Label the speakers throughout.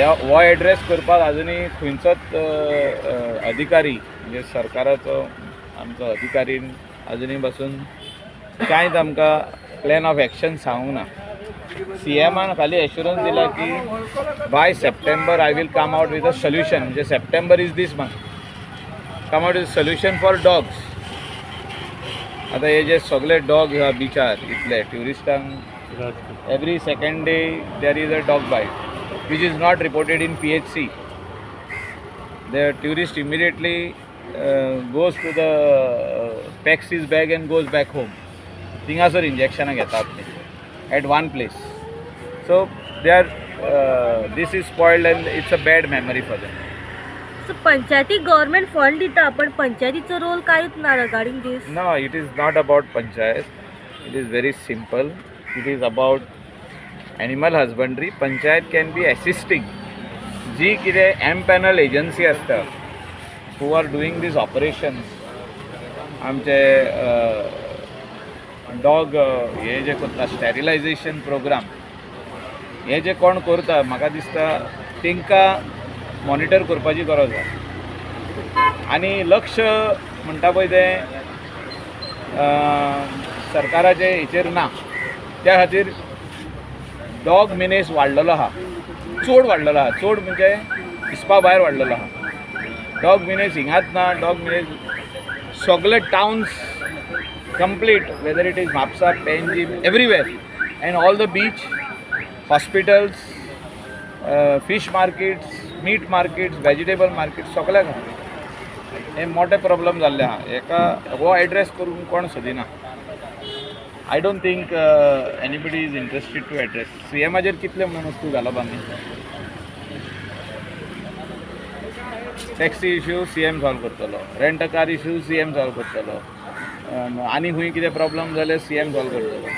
Speaker 1: हो एड्रेस करपाक अजुनूय खंयचोच अधिकारी, म्हणजे सरकाराचो आमचो अधिकारी अजुनूय पासून कांयच आमकां प्लॅन ऑफ एक्शन सांगूंक ना. सीएमान खाली एश्युरन्स दिला की by September I will come out with a solution. म्हणजे September is this month, come out with solution for dogs. आतां हे जे सगळे डॉग ह्या बिचार इतले ट्युरिस्टांक, every second day there is a dog bite which is not reported in PHC. The tourist immediately goes to the packs his bag and goes back home. थिंगासर इंजेक्शनां घेता आपली at one place. So they are this is spoiled and it's a bad memory for them.
Speaker 2: So पंचायती government fund दिता, पण पंचायतीचो role कांयच ना regarding this.
Speaker 1: No, it is not about panchayat. It is very simple. It is about animal husbandry. Panchayat can be assisting. जी कितें एमपॅनल agency आसता who are doing these operations, आमचे dog हे जे करता स्टेरिलायझेशन प्रोग्राम, हे जे कोण करता, म्हाका दिसता तांकां मॉनिटर करपाची गरज आसा. आनी लक्ष म्हणटा पळय तें सरकाराचे हेचेर ना. त्या खातीर डॉग मिनेस वाडलेलो आहा, चड वाडलेलो आहा. चड म्हणजे हिसपा भायर वाडलेलो आहा. डॉग मिनेस हिंगाच ना, डॉग मिनेस सगळे towns complete, whether it is Mapusa, Panjim, everywhere, and all the beach, hospitals, fish markets, meat markets, vegetable markets, सगळ्याक आहा. हे मोठे प्रॉब्लम जाल्ले आहा. हेका हो एड्रेस करूंक कोण सोदिना. I don't think anybody is interested to address. सीएमाचेर कितले म्हणून वस्तू घालप आमी? टॅक्सी इश्यू सीएम सॉल्व करतलो, rent car issue CM solve करतलो, आनी खंय कितें प्रॉब्लम जाल्यार सीएम सॉल्व करतलो,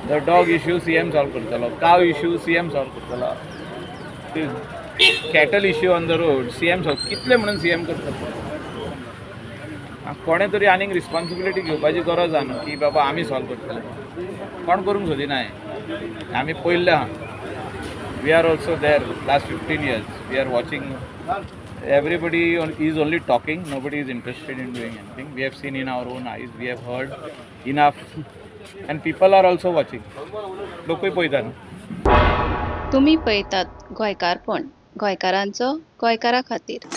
Speaker 1: the dog issue CM solve करतलो, काव इश्यू सीएम सॉल्व करतलो, cattle issue on the road CM solve, कितले म्हणून सीएम करतलो? कोणें तरी आनीक रिस्पॉन्सिबिलिटी घेवपाची गरज आहा न्हू, की बाबा आमी सॉल्व करतले. कोण करूंक सोदिना हें. आमी पळयल्लें आहा. We are also there last 15 years. We are watching. Everybody is only talking, nobody is interested in doing anything. We have seen in our own eyes, we have heard enough, and people are also watching. लोकूय पळयता न्हू.
Speaker 3: तुमी पळयतात गोंयकारपण, गोंयकारांचो गोंयकारा खातीर.